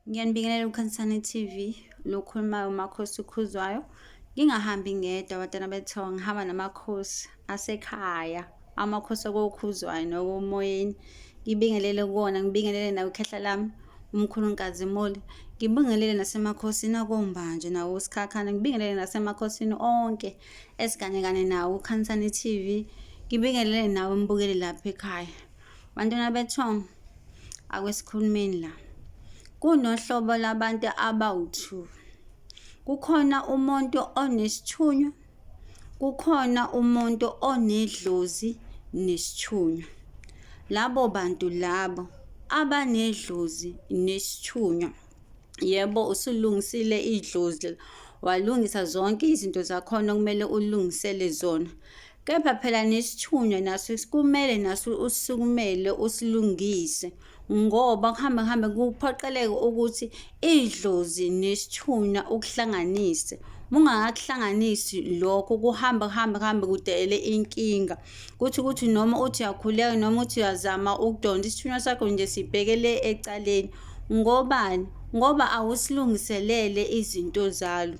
Ngiyanibingelela uKhansani TV, lokhulumayo uMakhosi Khuzwayo. Ngingahambi ngedwa bantwana bethiwa ngihamba namakhosi asekhaya, amakhosi akoKhuzwayo nokomoyeni. Ngibingelele kuwona, ngibingelele nawe khehla lami umkhulu Nkazimulo. Ngibingelele nasemakhosini akoMbanje nawoSikhakhane, ngibingelele nasemakhosini onke esikanye kanye nawo uKhansani TV. Ngibingelele nawe mbukeli lapha ekhaya. Bantwana bethongo, akwesikhulumeni la. Kunohlobo labantu abawu-two. Kukhona umuntu onesithunywa, kukhona umuntu onedlozi nesithunywa. Labo bantu labo abanedlozi nesithunywa, yebo usulungisile idlozi, walungisa zonke izinto zakhona okumele ulungisele zona. Kepha phela nesithunywa naso kumele naso usisukumele usilungise ngoba kuhambe kuhambe kuphoqeleke ukuthi idlozi nesithunywa ukuhlanganise. Uma ungakakuhlanganisi lokho kuhamba kuhambe kuhambe kudale inkinga. Kuthi ukuthi noma uthi uyakhuleka noma uthi uyazama ukudonsa isithunywa sakho nje sibheke le ecaleni. Ngobani? Ngoba awusilungiselele izinto zalo.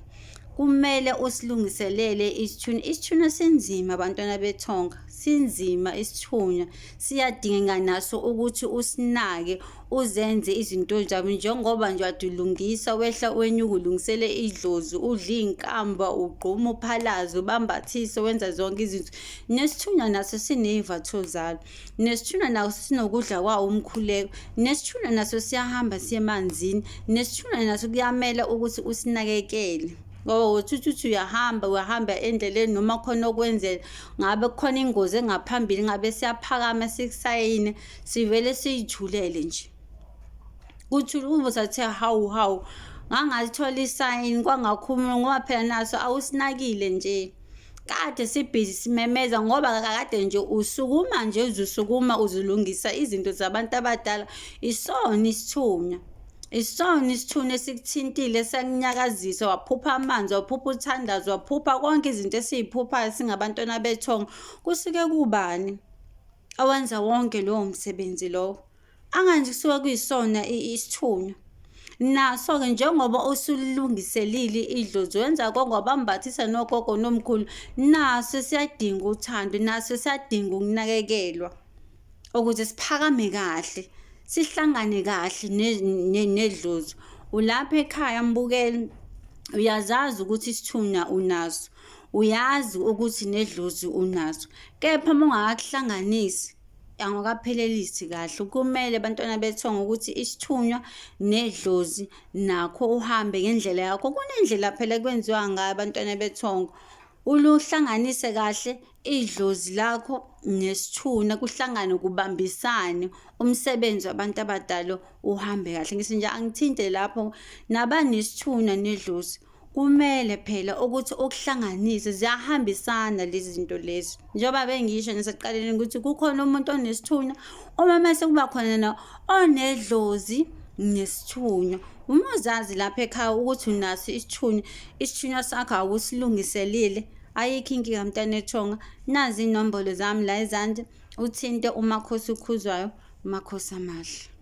Kumele usilungiselele isithunywa. Isithunywa sinzima bantwana bethonga, sinzima isithunywa. Siyadingeka naso ukuthi usinake, uzenze izinto zabo njengoba nje kade ulungisa wehla wenyuka ulungisele idlozi, udla iy'nkamba, ugquma uphalaze, ubambathise, wenza zonke izinto. Nesithunywa naso siney'vatho zalo. Nesithunywa naso sinokudla kwawo umkhuleko. Nesithunywa naso siyahamba siye emanzini. Nesithunywa naso kuyamele ukuthi usinakekele. Ngoba uthi uthi uyahamba uyahamba endleleni noma khona okwenzela ngabe kukhona ingozi engaphambili ngabe siyaphakama sikusayine sivele siyijulele nje. Kuthi ube usathe hawu hawu ngangalithola isayini kwangakhuluma ngoba phela naso awusinakile nje. Kade sibhizi simemeza ngoba kakade nje usukuma nje uzusukuma uzulungisa izinto zabantu abadala isona isithunywa. Isona isithunywa esikuthintile sakunyakazisa waphupha amanzi waphupha uthandazo waphupha konke izinto esiyiphuphayo singabantwana bethongo kusuke kubani owenza wonke lowo msebenzi lowo? Anganje kusuke kuyisona isithunywa. Naso-ke njengoba usulungiselile idlozi wenza konke wabambathisa nogogo nomkhulu, naso siyadinga uthando, naso siyadinga ukunakekelwa ukuze siphakame kahle, sihlangane kahle nedlozi. Ulapha ekhaya mbukeli, uyazazi ukuthi isithunywa unaso, uyazi ukuthi nedlozi unaso, kepha uma ungakakuhlanganisi angikaphelelisi kahle. Kumele bantwana bethongo ukuthi isithunywa nedlozi nakho uhambe ngendlela yakho. Kunendlela phela ekwenziwa ngayo abantwana bethongo. Uluhlanganise kahle idlozi lakho nesithunywa kuhlangane kubambisane umsebenzi wabantu abadala uhambe kahle. Ngithi nje angithinte lapho nabanesithunywa nedlozi Kumele phela ukuthi ukuhlanganise ziyahambisana lezi zinto lezi. Njengoba bengisho nasekuqaleni ukuthi kukhona umuntu onesithunywa, uma mase kuba khona na onedlozi nesithunywa. Uma uzazi lapha ekhaya ukuthi unaso isithunywa, isithunywa sakho awusilungiselile, ayikho inkinga mntanethonga. Nazi iy'nombolo zami la ezansi, uthinte uMakhosi uKhuzwayo, Makhosi amahle.